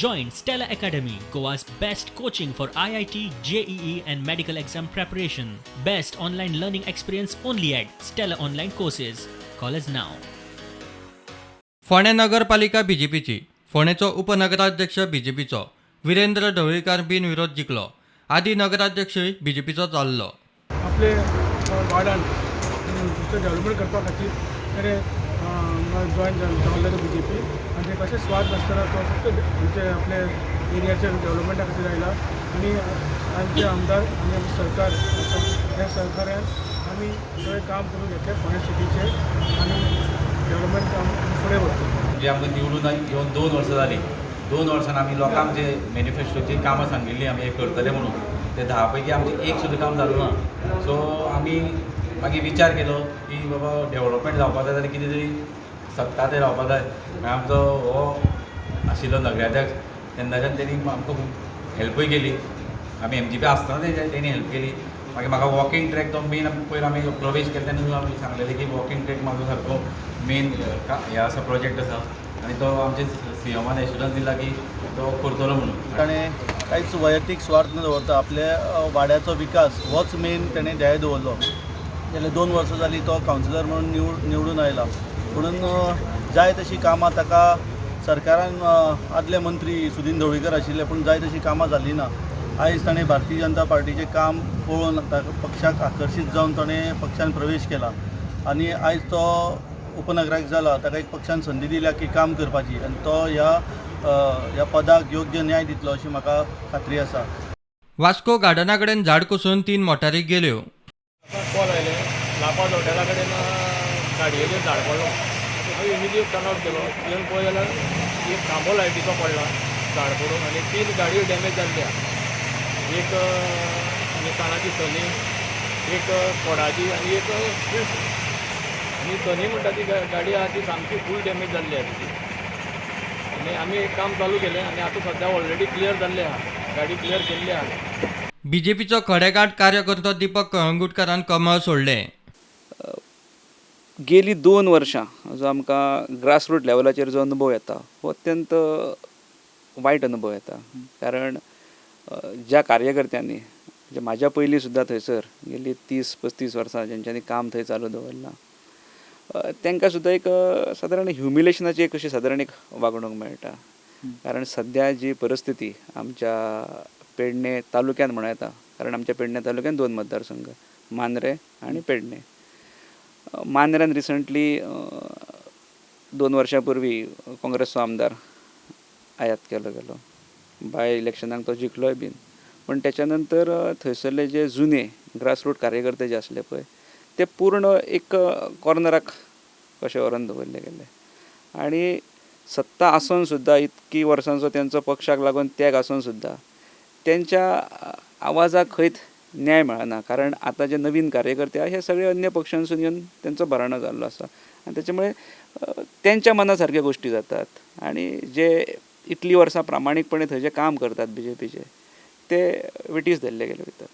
Join Stella Academy, Goa's best coaching for IIT, JEE, and medical exam preparation. Best online learning experience only at Stella Online Courses. Call us now. फोंडें नगरपालिका बीजेपीची. फोंडेचो उपनगराध्यक्ष बीजेपीचो विरेंद्र ढवळीकार बिनविरोध जिखलो. आदी नगराध्यक्षूय बीजेपीचो जाल्लो. आपले वार्डान development करपा खातीर ताणें जॉयन जाल्लो बीजेपी आनी ते कशें स्वार्थ नासतना तो फक्त आमचे आपले एरियाच्या डेवलपमेंटा खातीर आयला आनी आमचे आमदार आनी आमचें सरकार आसा, ह्या सरकारान आमी सगळें काम करून घेतलें फोंडें सिटीचें आनी डेवलपमेंट काम फुडें व्हरतले. म्हणजे आमकां निवडून येवन 2 वर्सां जालीं. 2 वर्सान आमी लोकांक जे मॅनिफेस्टोची कामां सांगिल्लीं आमी हें करतले म्हणून, ते 10 पैकी आमचें एक सुद्दां काम जालें ना. सो आमी मागीर विचार केलो की बाबा, डेवलपमेंट जावपा जाय जाल्यार कितें तरी सत्ता थंय रावपा जाय. मागीर आमचो हो आशिल्लो नगराध्यक्ष, तेन्नाच्यान तेणी आमकां खूब हेल्पूय केली. आमी एमजीपी आसतना तेणी हेल्प केली. मागीर म्हाका वॉकिंग ट्रॅक तो मेन पयर आमी प्रवेश केलो तेन्ना आमी सांगलेलें की वॉकिंग ट्रॅक म्हाजो सारको मेन हें आसा, प्रोजेक्ट आसा आनी तो आमचे सीएमान एश्युरन्स दिला की तो करतलो म्हणून. ताणें कांयच वैयक्तीक स्वार्थ न दवरता आपल्या वाड्याचो विकास होच मेन ताणें ध्येय दवरलो. गेले 2 वर्सां जालीं तो कावन्सिलर म्हणून निवडून आयला, पुणून जाय तशीं कामां ताका सरकारान, आदले मंत्री सुदीन ढवळीकर आशिल्ले, पूण जाय तशीं कामां जालीं ना. आयज ताणें भारतीय जनता पार्टीचें काम पळोवन ताका पक्षाक आकर्शीत जावन ताणें पक्षान प्रवेश केला आनी आयज तो उपनगराध्यक्ष जाला. ताका एक पक्षान संदी दिल्या की काम करपाची आनी तो ह्या पदाक योग्य न्याय दितलो अशी म्हाका खात्री आसा. वास्को गार्डना कडेन झाड कोसळून तीन मोटारी गेल्यो. कॉल आयले, लापाज हॉटेला कडेन गाडयेचेर झाड पडलो. हांवें इमिजिएट टर्न आउट केलो. येवन पळय जाल्यार एक खांबो लायटीचो पडला झाड पडून आनी तीन गाडयो डॅमेज जाल्ली आहा. एक निसानाची सनी, एक फोर्डाची आनी एक स्विफ्ट. आनी सनी म्हणटा ती गाडी आहा ती सामकी फूल डॅमेज जाल्ली आहा तिची. आनी आमी एक काम चालू केलें आनी आतां सद्या ऑलरेडी क्लियर जाल्ली आहा, गाडी क्लियर केल्ली आहा. बीजेपीचो खडेगांठ कार्यकर्तो दीपक कळंगुटकारान कमळ सोडलें. गेली 2 वर्सां जो आमकां ग्रासरूट लेवलाचेर जो अनुभव येता हो अत्यंत वायट अनुभव येता, कारण ज्या कार्यकर्त्यांनी, म्हणजे म्हाज्या पयलीं सुद्दां थंयसर गेली 30-35 वर्सां जेंच्यांनी काम थंय चालू दवरलां, तांकां सुद्दां एक सादारण ह्युमिलेशनाची एक अशी सादारण एक वागणूक मेळटा. कारण सद्या जी परिस्थिती आमच्या पेडणे तालुक्यान म्हणूं येता, कारण आमच्या पेडणे तालुक्यान दोन मतदारसंघ, मांद्रें आनी पेडणे. मांद्र्यान रिसंटली 2 वर्सां पूर्वी काँग्रेसचो आमदार आयात केलो गेलो. बाय इलेक्शनाक तो जिखलोय बीन, पण त्याच्या नंतर थंयसरले जे जुने ग्रासरूट कार्यकर्ते जे आसले पळय, ते पूर्ण एक कॉर्नराक कशे व्हरून दवरले गेले. आनी सत्ता आसून सुद्दां, इतकी वर्सांचो तेंचो पक्षाक लागून त्याग आसून सुद्दां तेंच्या आवाजाक खंयच न्याय मेळना, कारण आतां जे नवीन कार्यकर्ते आहा हे सगळे अन्य पक्षांसून येवन तेंचो भराणो जाल्लो आसा आनी तेच्या मुळे तेंच्या मना सारक्यो गोश्टी जातात आनी जे इतलीं वर्सां प्रामाणीकपणे थंय जे काम करतात बीजेपीचे, ते विटीस धरले गेले वयतात.